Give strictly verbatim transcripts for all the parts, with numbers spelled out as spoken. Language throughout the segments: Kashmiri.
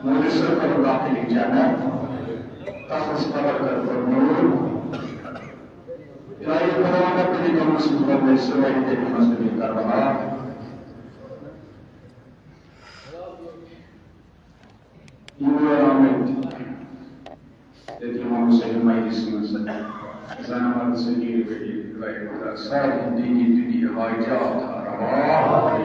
مولوی صٲب کٔرِن داخل جنت، تَس منٛز قبر کٔرِن نور۔ الٰہی خداوندا، تیری غمس منٛز بدلے سٲری تیری مسجد کربلا۔ یور آمٕتۍ ییٚتہِ امام حسین مجلس منٛز زنان سمیٖر ؤری رحمتہ سارے دینی دُنیا حاجات روا۔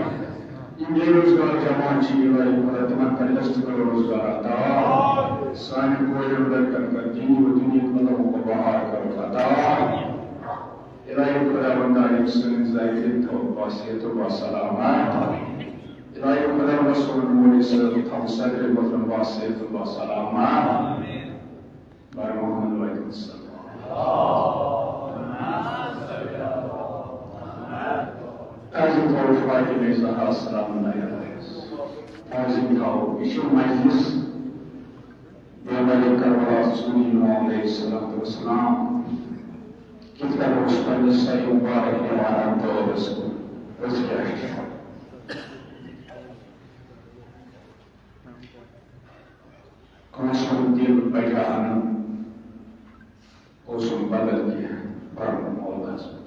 یِم بے روزگار جوان چھِ، الٰہی خدا تِمن کر رزق روزگار عطا۔ سانٮ۪ن کورٮ۪ن لڑکن کر دینی و دُنیا مطلب و بہار کر عطا۔ الٰہی خداوندا، یِم سٲنۍ ذاکرین تھاوُکھ باصحت و باسلامت۔ الٰہی خداوندا، سون مولوی صٲب تھاوُن صدر محترم باصحت و باسلامت۔ بر محمد وعلیکم السلام۔ تعظیم تھاوو فاطمہ زہرا سلام اللہ علیہا۔ تعظیم تھاوو۔ یہِ چھُ مجلس پیغمبر کربلا رسول اللہ علیہ الصلوۃ والسلام کِتھ کٔنۍ اوس پننِس سرِ مُبارک نِوان دٲرِس کُن؟ أسۍ کیٛاہ چھِ؟ کٲنٛسہِ ہُنٛد دِل بجا اَنُن اوسُم بدل کینٛہہ پرنُک مول آسُن۔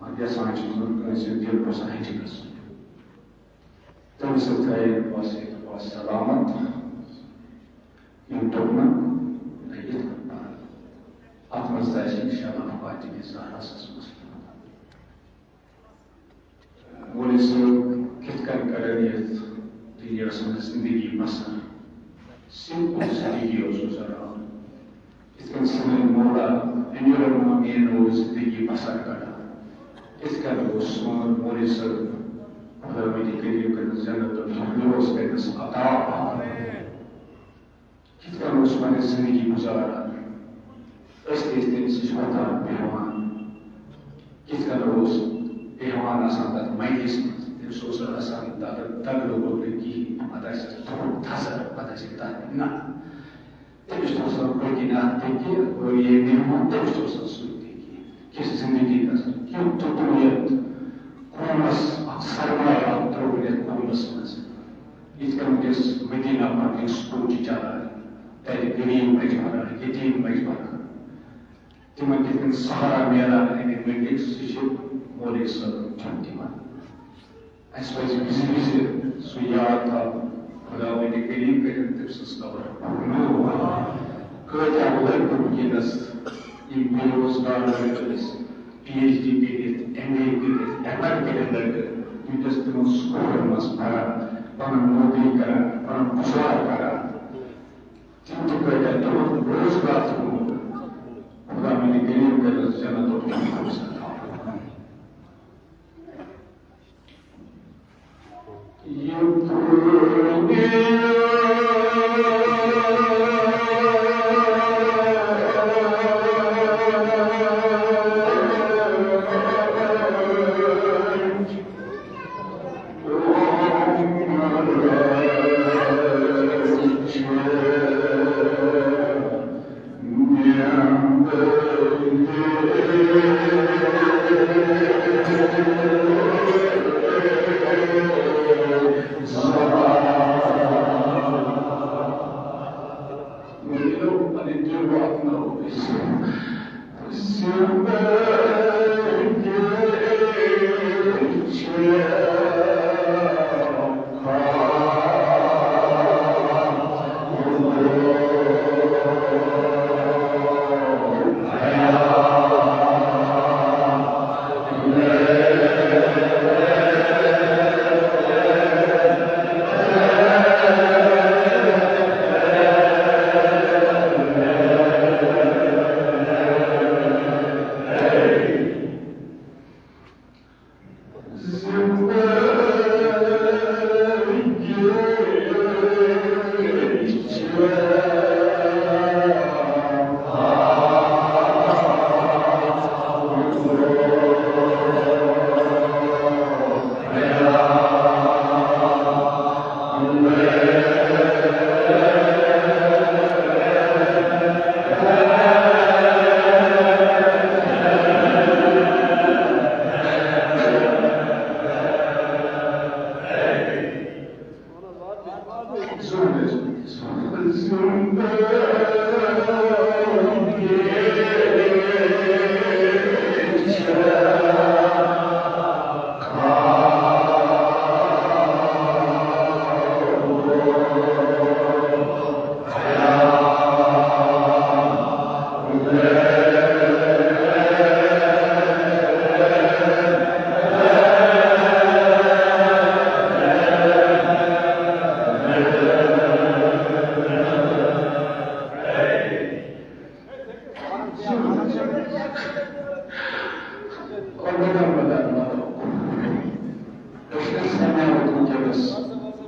مگر یژھان چھُس نہٕ کٲنٛسہِ ہُنٛد دِل گوٚژھ نہٕ ہیٚچھِ گژھُن۔ تٔمۍ سٕنٛز تھٲیِن وصیت و سلامت۔ یِم دوٚپمَن، نہ یِتھ کٔنۍ پَرَن۔ اَتھ منٛز تہِ آسہِ اِنشاءاللہ فاتحہ کِس زہرَس منٛز۔ مولوی صٲب کِتھ کٔنۍ کَرن یَتھ دُنیاہَس منٛز زِندگی بَسَر؟ سِمپٕل زِندگی اوس گُزاران۔ یِتھ کٔنۍ سٲنۍ مولا امیر المومنین اوس زندگی بسر کران، تِتھ کٔنۍ اوس سون مولوی صٲب، خداوندِ کریم کٔرِنَس جنت الفردوس کٔرِنَس عطا۔ کِتھ کٔنۍ اوس پنٕنۍ زندگی گُزاران؟ أسۍ تہِ ٲسۍ تٔمِس نِش وۄتھان بیٚہوان۔ کِتھ کٔنۍ اوس بیٚہوان آسان تَتھ مجلسہِ منٛز؟ تٔمِس اوس نہٕ آسان تَتھ تگڑٕ وگڑٕ کِہیٖنۍ۔ پَتہٕ آسٮ۪س تھوٚد تھزر، پَتہٕ آسہِ تَتھ نہ۔ تٔمِس تہِ اوس آسان پٔتۍ کِنۍ اَتھ تہِ کہِ، اور ییٚلہِ مےٚ ووٚن، تٔمِس تہِ اوس آسان سُے تہِ کہِ، کہِ زِندگی گژھِ کیُتھ توٚتُن یَتھ قومَس اَکھ سرمایہِ اَکھ ترٛووُن یَتھ قومَس منٛز۔ یِتھ کٔنۍ وٕنکیٚس مدینہ پبلک سکوٗل چھِ چلان، تَتہِ غریٖب بَچہِ پَران، یتیٖم بَچہِ پَران، تِمَن کِتھ کٔنۍ سہارا میلان اَمہِ مٔنٛزۍ، سُہ چھِ مولوی صٲبَن دیُن تِمَن۔ اَسہِ پَزِ وِزِ وِزِ سُہ یاد تھاوُن۔ خداوندِ کریم کٔرِن تٔمۍ سٕنٛز قبر نوٗر۔ کۭتیٛاہ لٔڑکہٕ وٕنکیٚنَس یِم بے روزگار لٔڑکہٕ ٲسۍ، پی ایچ ڈی کٔرِتھ، ایم اے کٔرِتھ، ایم ایڈ کٔرِتھ لٔڑکہٕ وٕنکیٚس تِمَن سکوٗلَن منٛز پَران، پَنُن نوکری کَران، پَنُن گُزار کَران۔ تِم تہِ کۭتیٛاہ تِمَن روزگار تہِ گوٚو۔ خداوندِ کریم کٔرِن جنت الفردوس عطا۔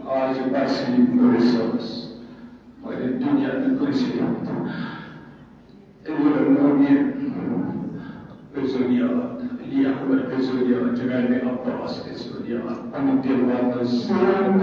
آج بس یہِ مٲلِس صٲبس، مگر دُنیا تہٕ کٲنٛسہِ ہُنٛد۔ أمۍ ووٚن، "نوٗر میر، کٔرۍزیون یاد، علی اکبر کٔرۍزیون یاد، جناب عباس کٔرۍزیون یاد، پنُن دِل واتنٲیِو سون۔"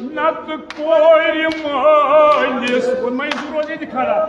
نتہٕ کورِ مٲلِس، ووٚن مےٚ، یہِ چھُ روزِ ییٚتہِ کھڑا۔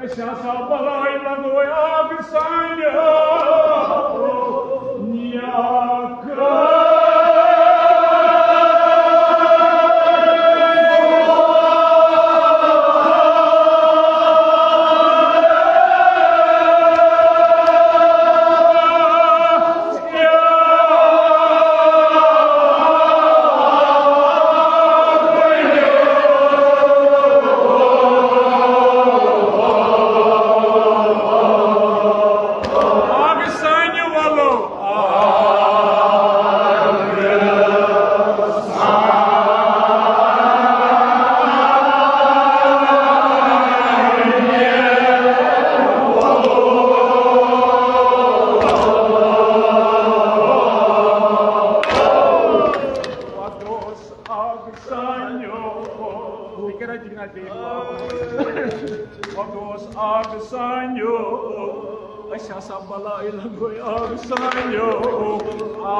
أسۍ ہسا بلاے لگوے آگ سانیو نیاکھ۔ آگ سانیو، أسۍ ہسا بلاے لگوے آگ سانیو۔ آ۔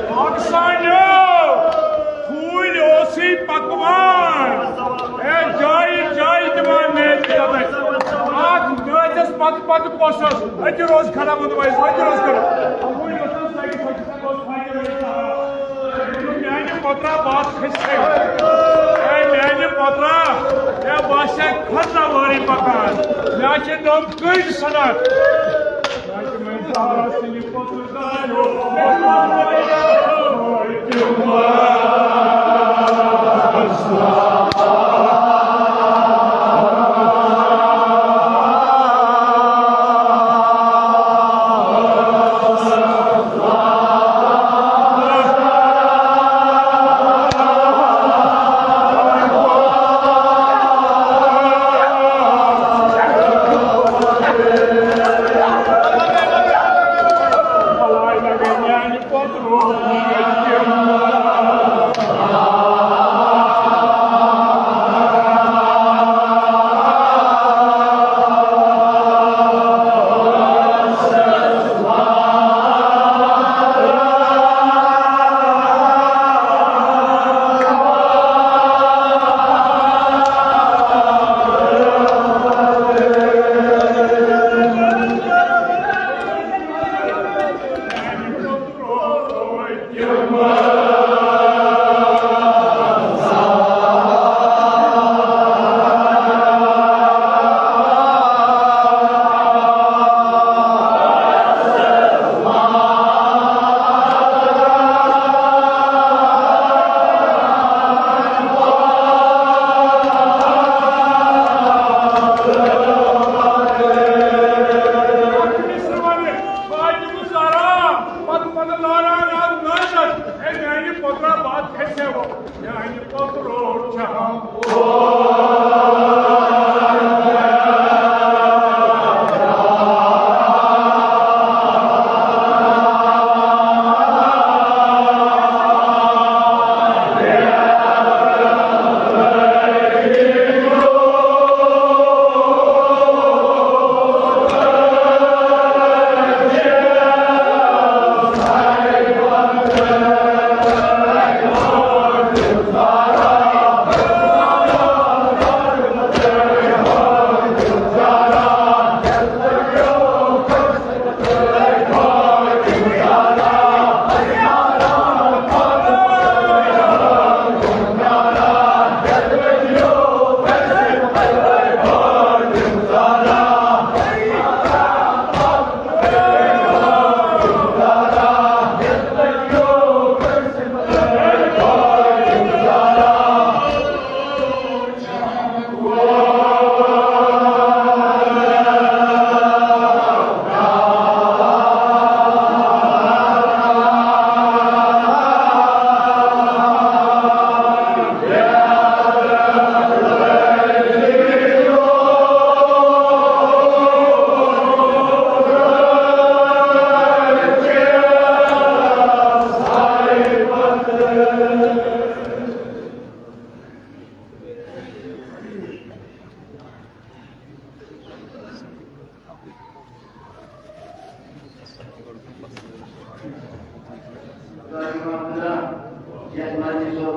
پاکستانیو! ٹھوٗلۍ اوسُے پکوان۔ اے، جایہِ جایہِ دِوان میچ یَپٲرۍ۔ اکھ میچس پتہٕ پتہٕ کۄس ٲس؟ أتی روز کھڑا، ووٚنُم اَسہِ، أتی روز کھڑا۔ ٹھوٗلۍ اوس نہٕ سۄ أکِس أکِس اوس فاینل ییٚتہِ کران۔ میانہِ پۄترا بات کھٔسۍ۔ اے، میانہِ پۄترا، اے، بہٕ آسہٕ ہا کھۄژرا وٲرۍ پکان۔ مےٚ چھِ دم کٔج سنان۔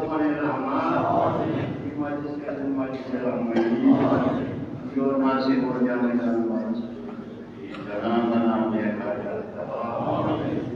رحمان، مجلس کے مجلس رحمانی، یور ناصر ہو جانے کا نماز، جناب نام لے کر جاتا، آمین۔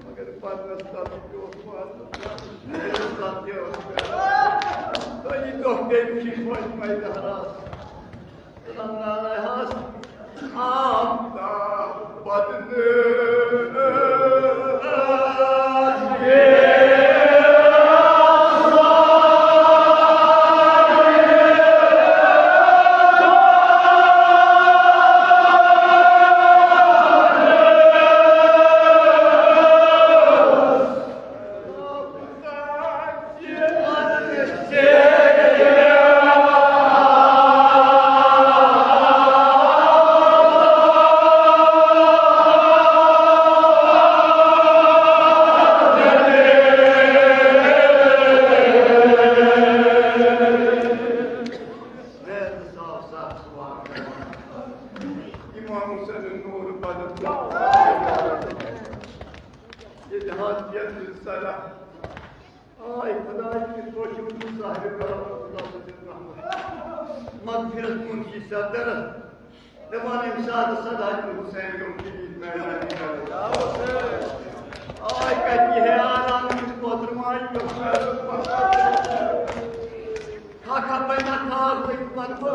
مگر پرنس تتھ تہِ اوس واتُن۔ تتھ تہِ اوس کران۔ تہٕ یہِ دۄہ گٔے مےٚ خۄش مزٕ حراس۔ تہٕ انناوے ہس آفتاب بدلہٕ۔ امام حسین نور بدر۔ ییٚلہِ حضرت صلاح آے خداے سٕنٛدِ پٲٹھۍ وُچھُن ظاہر کرو خدا سٕنٛدِ رحمت۔ مغفرت منشی صدر دپان امہِ ساتہٕ صلاح حسین یوم شدید میدانی کرو۔ آے کتہِ ہے آرام یُس محترم آے یوم۔ کھا کھا پہ نہ کھا کوئی پتہ۔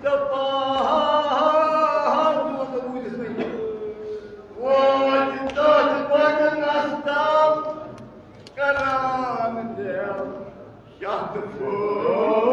دپان ووت تتھ وقتس تام کران دل یتھ پٲٹھۍ۔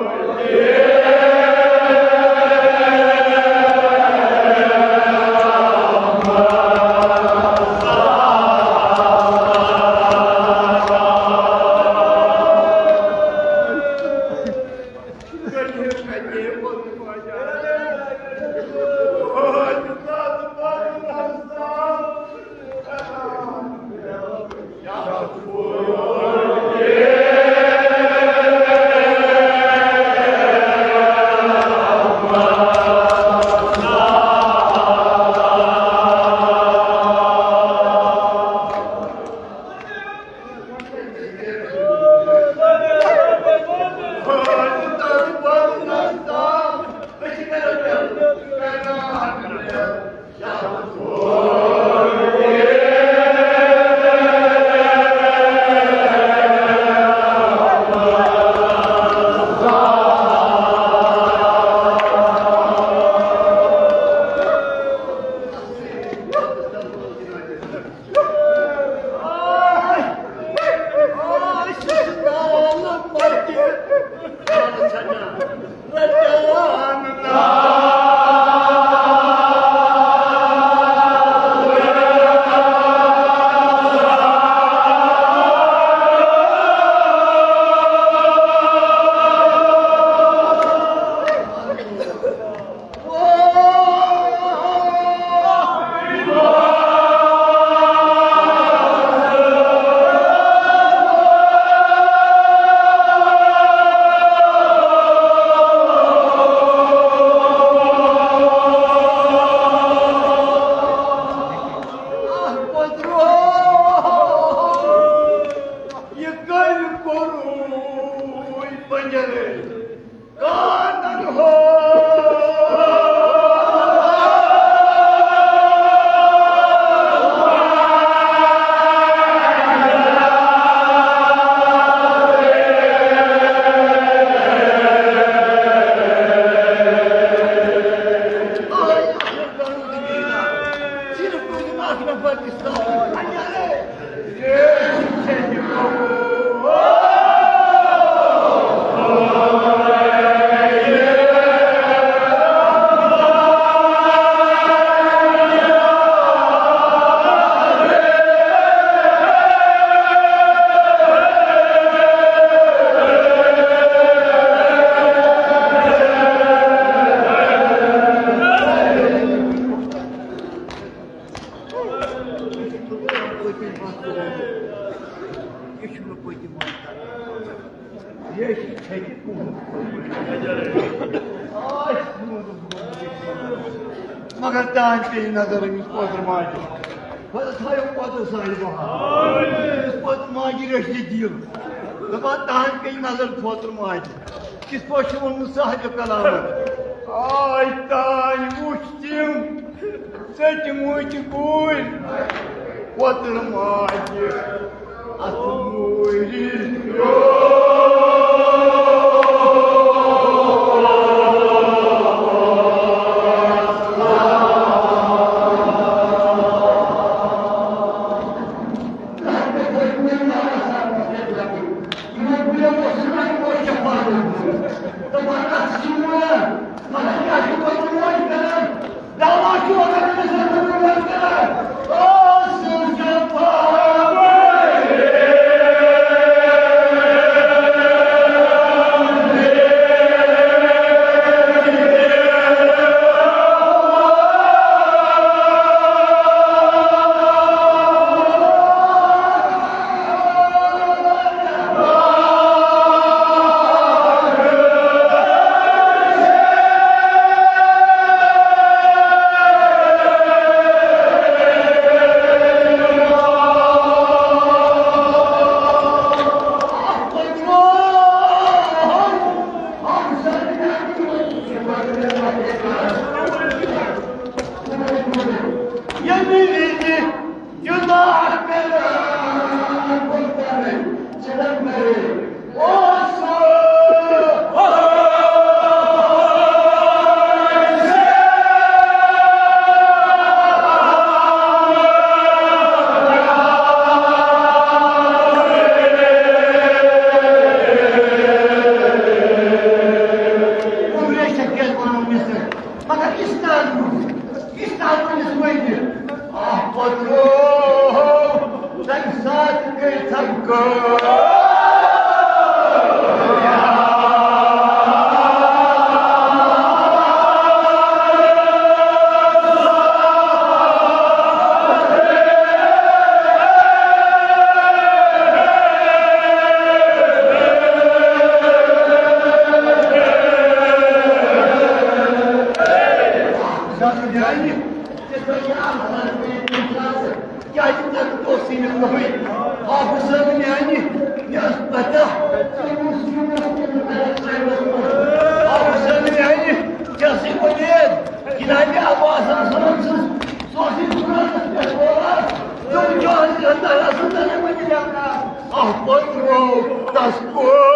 مگر تانۍ پیٚیہِ نظر أمِس پوترٕ ماجہِ۔ بہٕ تھٲیِو پوترٕ سانہِ بہار۔ أمِس پوترٕ ماجہِ رٔٹھِ دِل۔ دَپان تانۍ پیٚیہِ نظر پوترٕ ماجہِ۔ کِتھ پٲٹھۍ چھُ ووٚنمُت صاحبِ کلامن؟ آے تانۍ وُچھ تِم ژٔٹۍ مٕتۍ گُرۍ۔ وۄتر ماجہِ اتھ گُرِس پیوٚو۔ مگر استاد، استاد ونس وۄنۍ تہِ۔ آہ، پترو، تمہِ ساتہٕ گٔے تھپکٲر۔ کیٛازِ تَتھ اوس یہِ مےٚ نوٚوُے؟ آ، حسین میٛانہِ، مےٚ ٲس پَتہ۔ آ، حسین میٛانہِ، ژےٚ ٲسٕے وۄمید۔ جنابِ عباس حسن سٕنٛز، سُہ اوس یہِ صورتَس پٮ۪ٹھ وۄتھان۔ تِم جوہر اللہ سٕنٛز نظر وۄنۍ لیکھان۔ اَتھ پتہٕ ترٛوو تَس کُن۔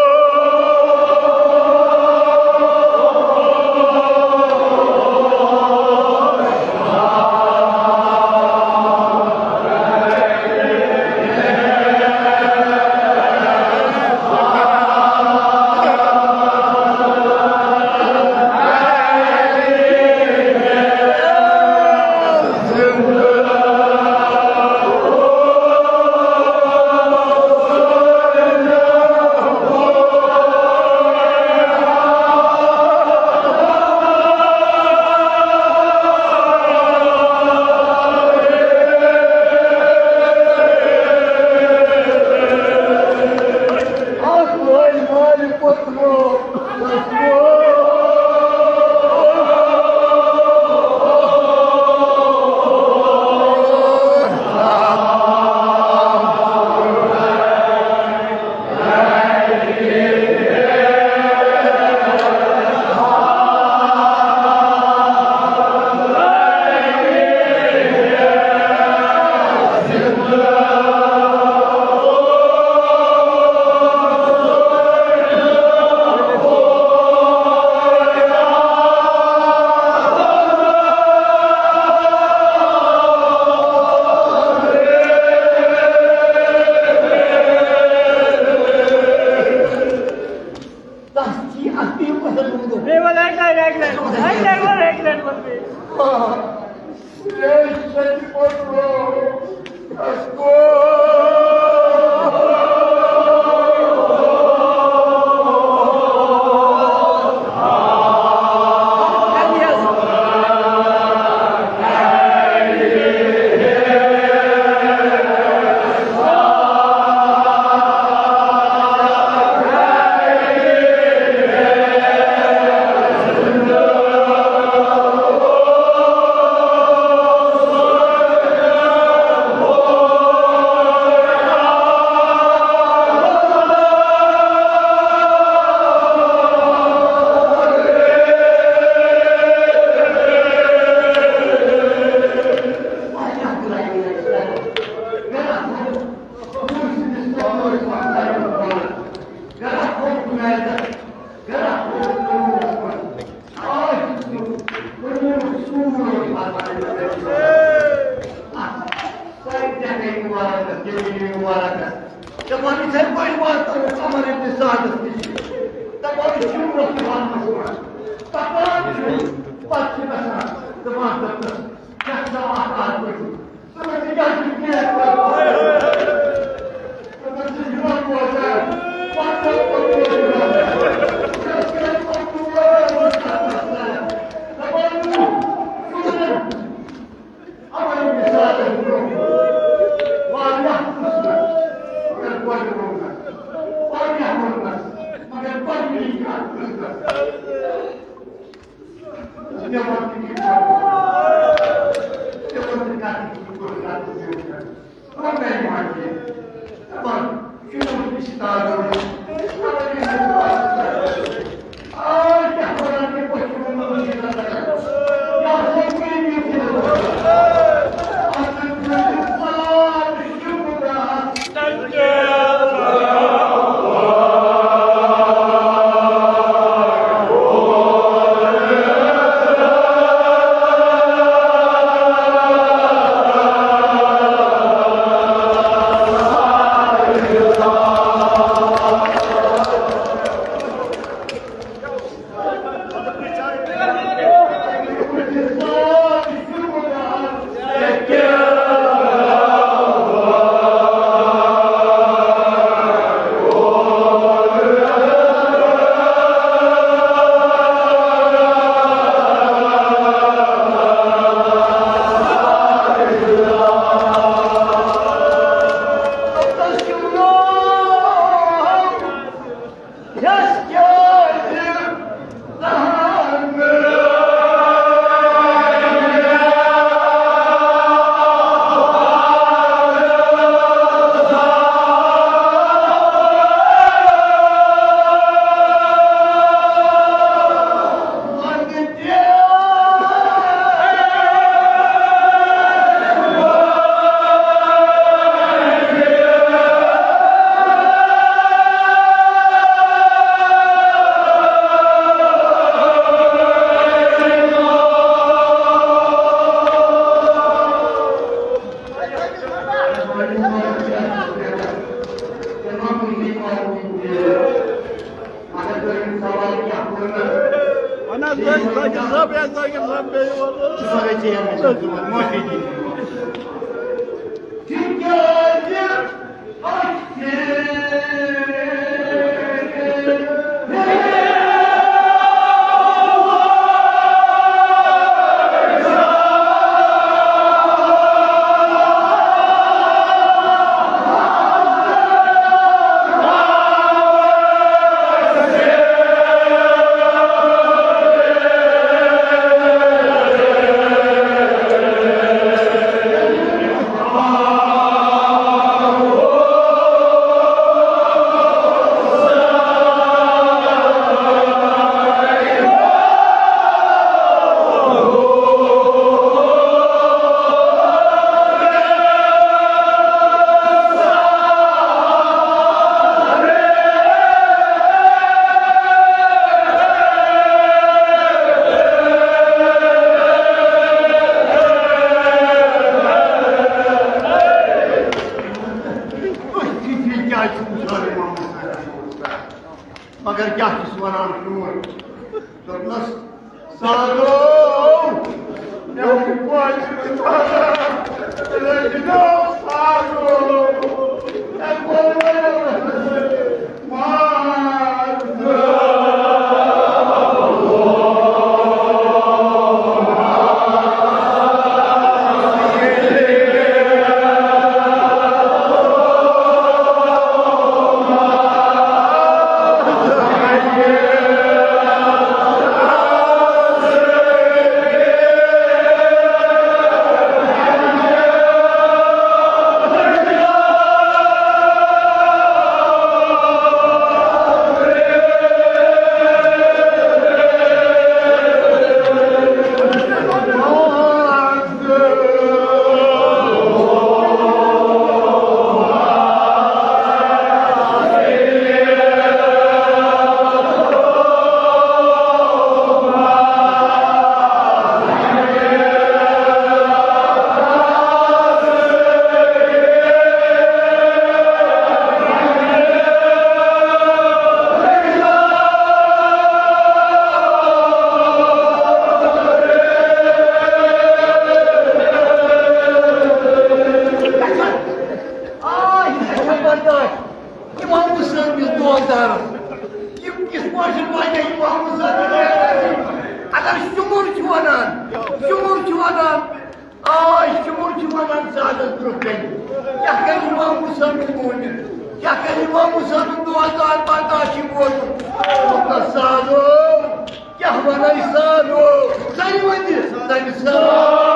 تَس چھِ اَکھ ٹیٖم پَسنٛد گوٚمُت۔ بیٚیہِ وَن اَکہِ لَٹہِ، اَکہِ لَٹہِ وَن، اَکہِ لَٹہِ وَن، اَکہِ لَٹہِ وَن بیٚیہِ۔ آ، یہِ چھِ پَتہٕ مبارکس۔ دپان، یِتھے پٲٹھۍ واتو أسۍ قمر ابن سعدس نِش۔ دپان، یہِ چھُ برونٛہہ تہِ وننہٕ یِوان۔ دپان چھُ، پتہٕ چھِ گژھان، دپان، دپان، یتھ چھا اکھ اکھ پٲٹھۍ۔ دپان، یہِ کیٛاہ چھُ کینٛہہ کران؟ دپان، یہِ چھُ یِوان بوزان۔ پتہٕ چھُ پتہٕ چھُ یِوان۔ دپان، یہِ چھُ واریاہ قٕسمت، مگر گۄڈٕ ووٚن نہٕ۔ واریاہ ووٚن نہٕ، مگر گۄڈٕ یی کتھ قٕسمت۔ مےٚ ووٚن تہِ یہِ کتھ۔ مےٚ ووٚن تہِ کتھ، یہِ کتھ، یہِ کتھ۔ ووٚن مےٚ یہِ وۄنۍ کہِ، دپان، یہِ چھُ رشتہٕ دار۔ اہن حظ، زٲکِر صٲب، ہے، زٲکِر صٲب، بیٚیہِ وَن۔ سورُے ژےٚ یَتھ منٛز چھُ معٲفی دِنۍ۔ تِکیٛازِ اَسہِ مگر کیٛاہ چھُس وَنان چون؟ دوٚپنَس، سالو، مےٚ ووٚن کۄلہِ تہِ پَتہ، مےٚ دوٚپ، سالو، مےٚ کوٚر وۄنۍ وَنان زیادٕ برٛونٛہہ کَنہِ۔ کیٛاہ کَرِ اِمام حُسینُن مومِن؟ کیٛاہ کَرِ اِمام حُسینُن نوزاد برداشی مومِن؟ وَنان سادو، کیٛاہ وَنَے سادو؟ ژَرِ وَنہِ، ژَرِ سادو۔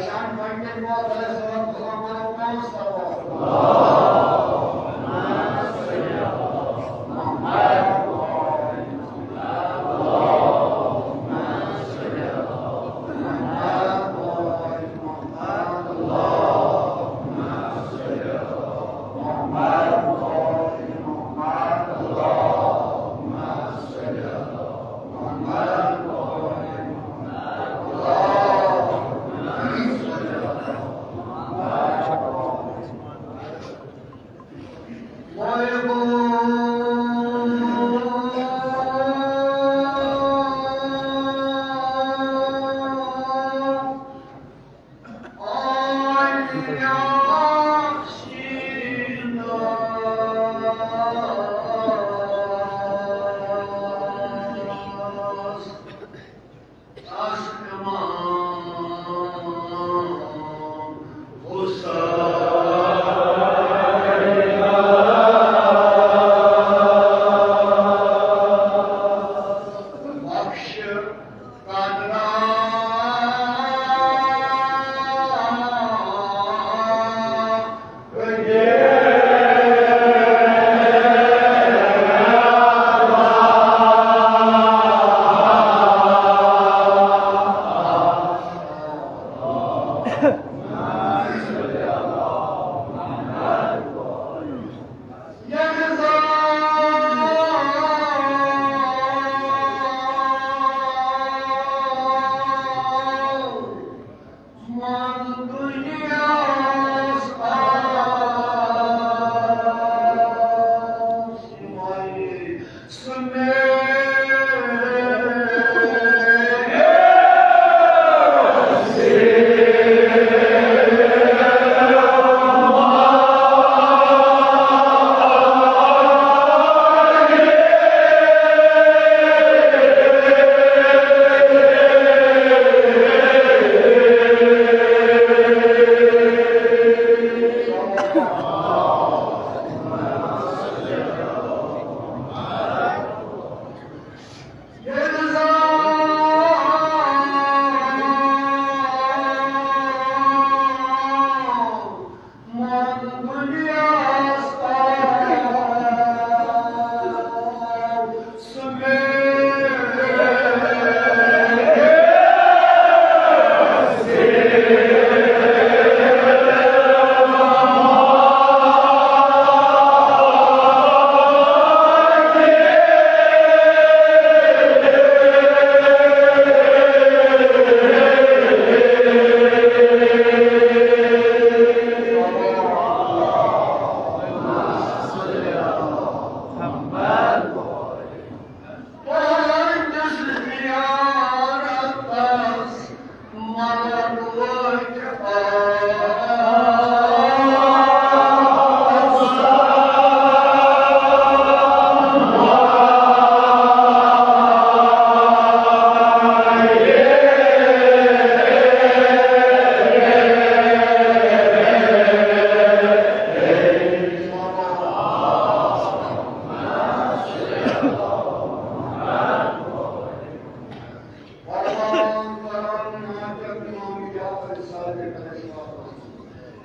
شان پننٮ۪ن وعدن ہٕنٛز غلامن پانٛژھ سوال۔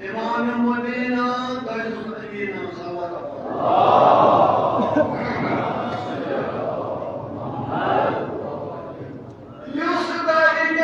امام مدینہ، تاج المدینہ، صلوات اللہ۔ یُس دادِ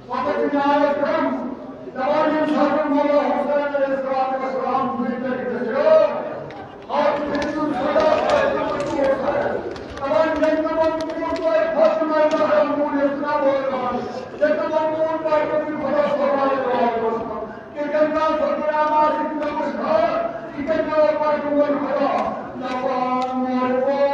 پتہٕ چھُ ناو کران، دپان ییٚمہِ ساتہٕ مولا حسین علیہ الصلوۃ والسلام دُنیا پٮ۪ٹھ گژھِ، آز چھُ سُہ خدا، دپان ییٚلہِ نہٕ وۄنۍ کوٗر تۄہہِ خۄش چھُ، وۄنۍ کران موٗل یَتھ ناو وٲلۍ کران، ییٚلہِ نہٕ وۄنۍ کوٗر تۄہہِ خۄش چھُ، خدا صلی اللہ علیہ وسلم، یہِ کَمہِ ناو سۄ قیامت، یہِ کَمہِ ناو سۄ خدا، یہِ کَمہِ ناو پَتہٕ وۄنۍ خدا، دپان میٛانہِ وۄنۍ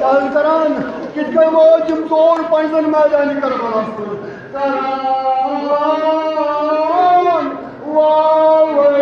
کران، کِتھ کٔنۍ وٲتۍ یِم ژور پنٛجن میدانہِ کربلاہس منٛز؟ کران، واوے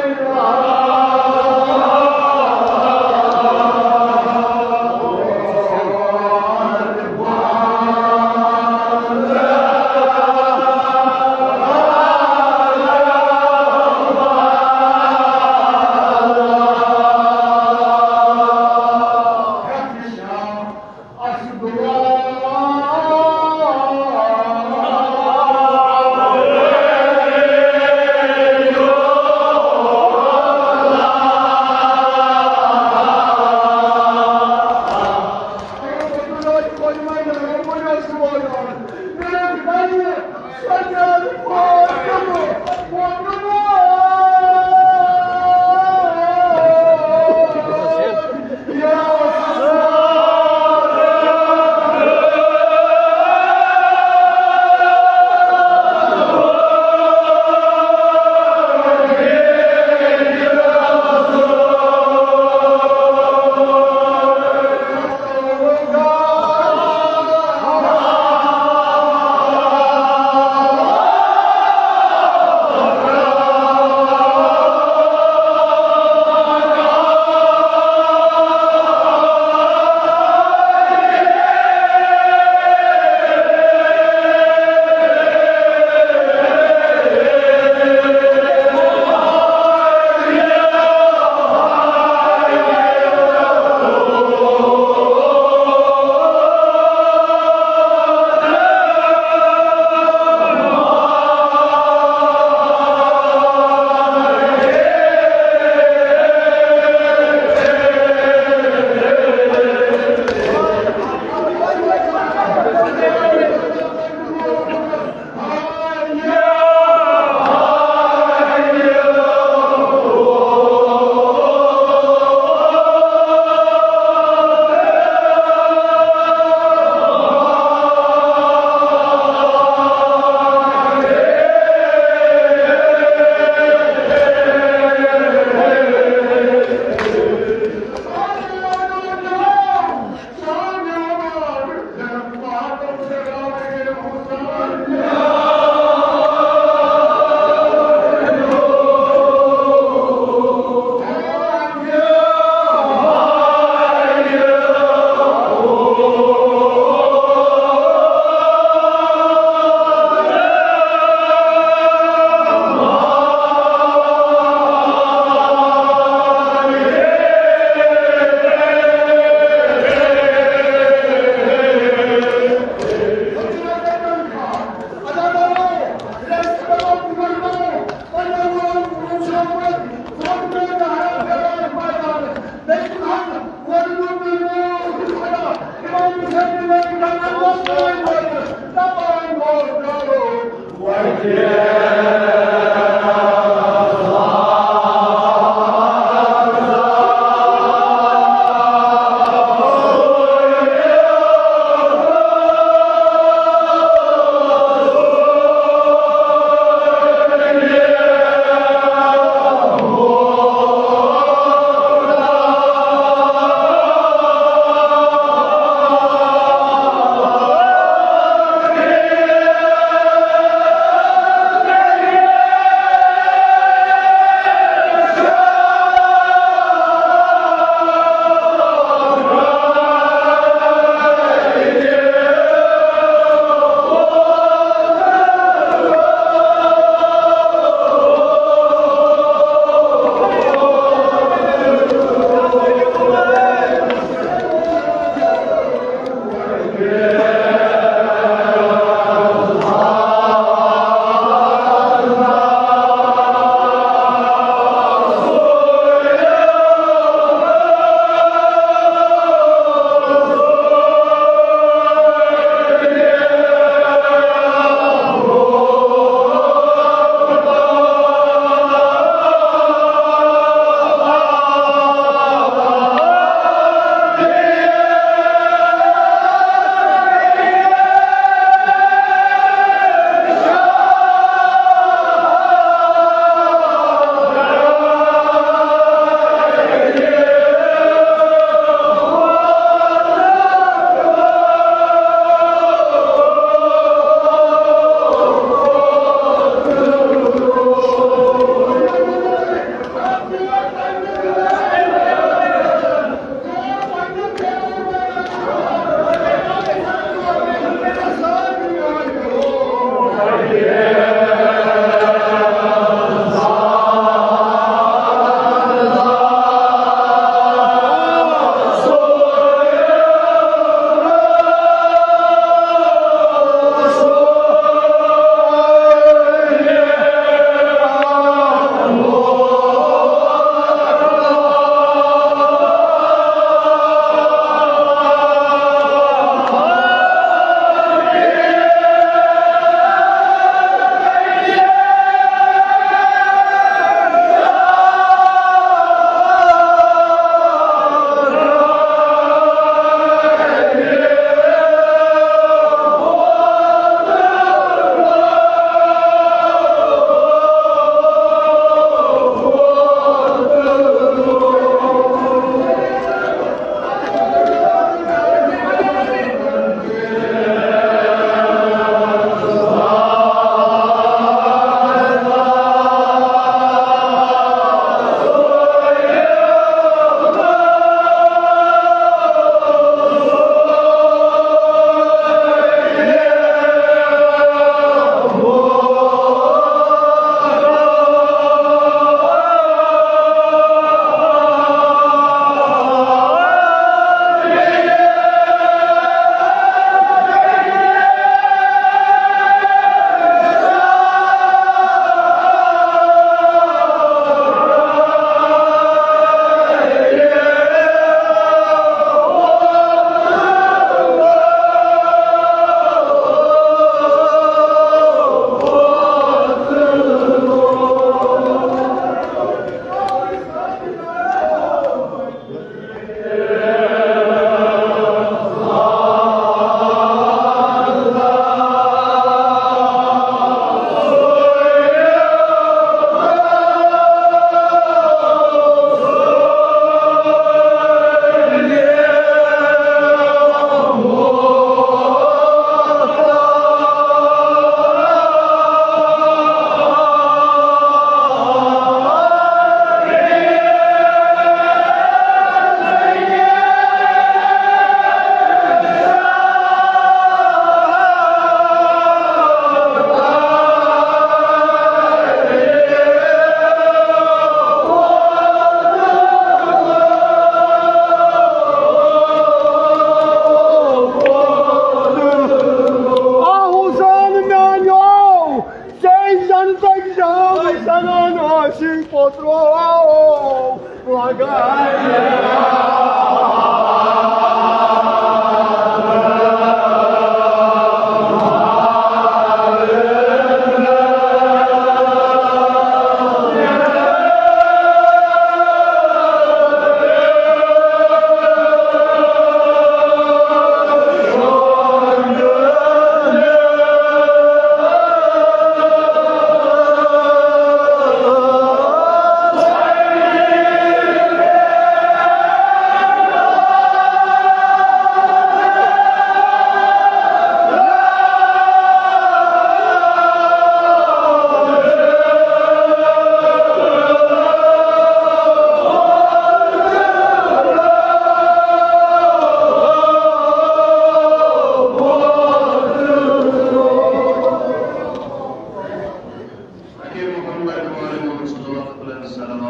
اکے محمد وعلی محمد صلی اللہ علیہ وسلم۔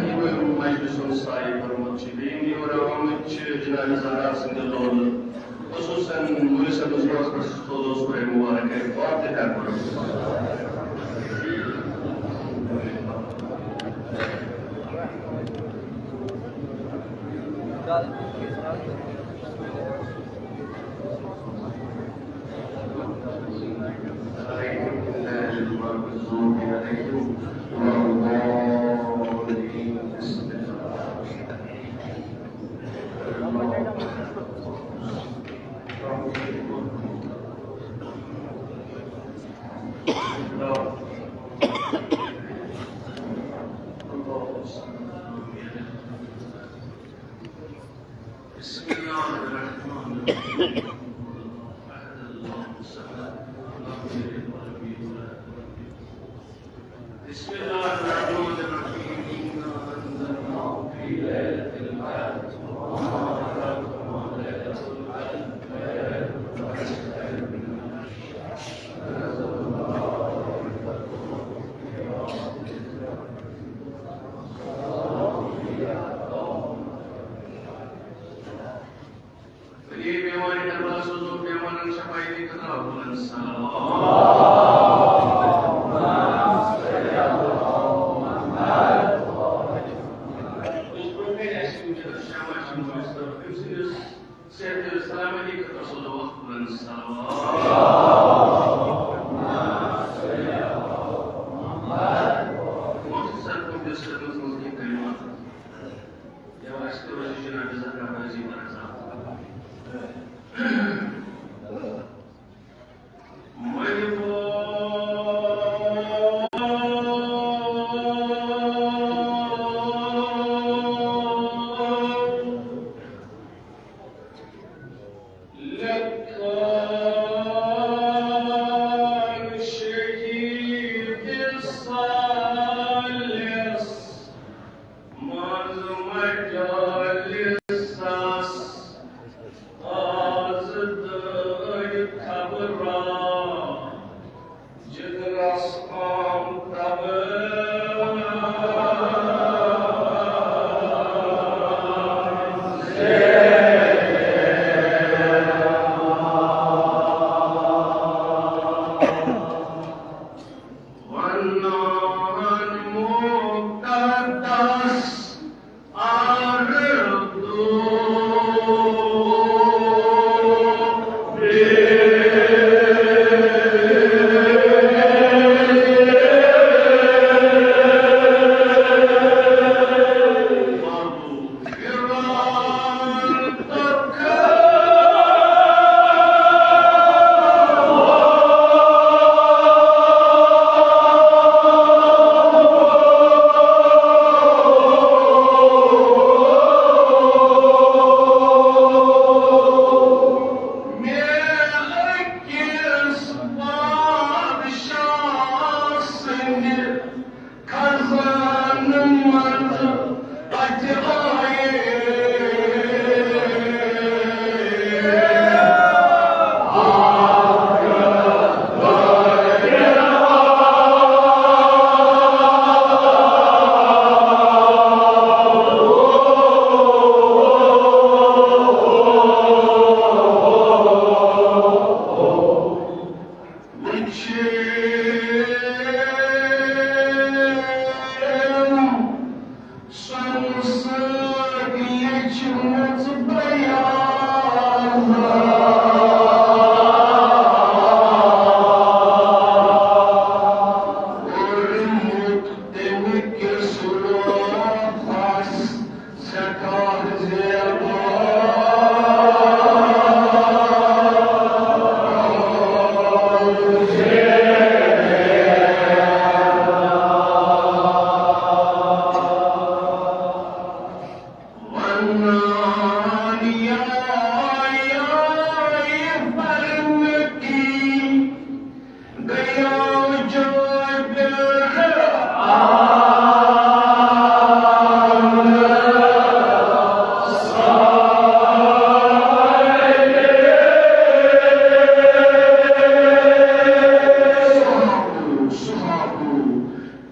یِمَے مجلسُن سایہِ بنومُت چھِ، بیٚیہِ یِم یور آمٕتۍ چھِ جناب زہرا سٕنٛدِ لولہٕ، خصوصاً مولوی صٲبَس وقتَس تھوٚو سورہ مبارک فاتحہ پٔرِتھ۔ بسم الله الرحمن الرحيم. بسم الله الرحمن الرحيم. إنا أنزلناه في ليلة القدر. وما أدراك ما ليلة القدر. ليلة القدر خير من ألف شهر. تنزل الملائكة والروح فيها بإذن ربهم. سلام هي حتى مطلع الفجر. ولی بیماری کربلا سوزو بیمارن شفای دی کتنا بلند صلوات۔ اس برونٛہہ کنہِ اَسہِ وٕنکیٚنَس شمع چھِ مٲنِس طرف، أمۍ سٕنٛدِس صحت تہٕ سلامتی خٲطرٕ سوزو اکھ بلند صلوات۔ مختصر پٲٹھۍ دِژ خدمت منٛز کینٛہہ کلمات۔ یا اَسہِ کوٚر أسۍ جناب زہرا بٲزی برزا۔ لکان شہید سالس منٛز مجالسس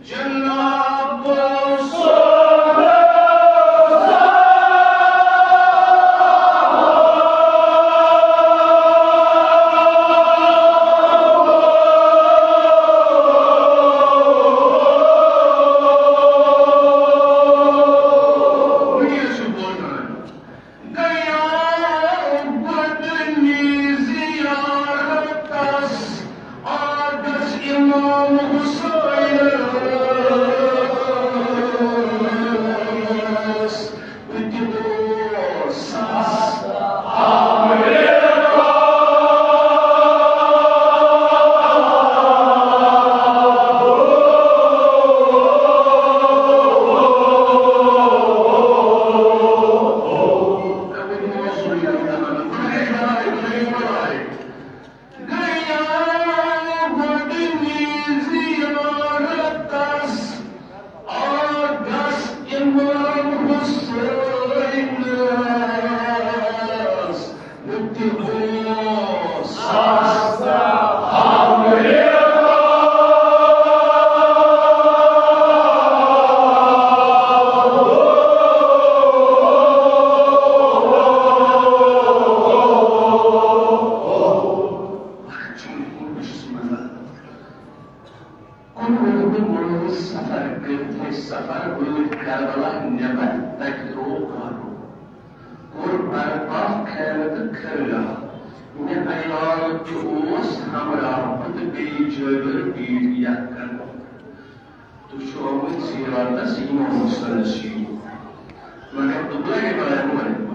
جناب۔ گٔیو گۄڈٕنی زیارتس آدس امام حسینس۔ بہٕ تہِ گوس۔ گٔیو گۄڈٕنی زیارتس آدس امام حسینس۔ بہٕ تہِ اوس۔ کُنوُہمہِ مٲہٕچ سفر کٔرِتھ ٲسۍ سفر وٲتۍ کربلا نٮ۪بر، تتہِ ترٛوو کارو۔ کوٚر برپا خیمہٕ تہٕ خرگاہ۔ مےٚ عیال تہِ اوس ہمراہ، بہٕ تہٕ بیٚیہِ جٲبِر بیٖٹھۍ یتھ کنہِ۔ تُہۍ چھِو آمٕتۍ زیارتس امام حسینس شریف۔ مگر دوٚپُن، ہے بہٕ آیوس وۄنۍ۔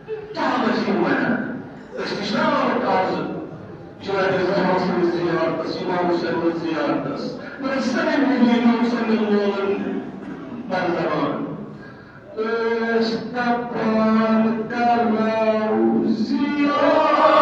کیٛاہ ٲسۍ یِم ونان؟ أسۍ تہِ چھِنہ آمٕتۍ آز جناب رحمان سٕنٛدِس زیارتس، امام حسین سٕنٛدِس زیارتس۔ مگر سٲنۍ موٗجوٗد امام حسین لولن بر زبان۔ أسۍ دپان کرو زیارت۔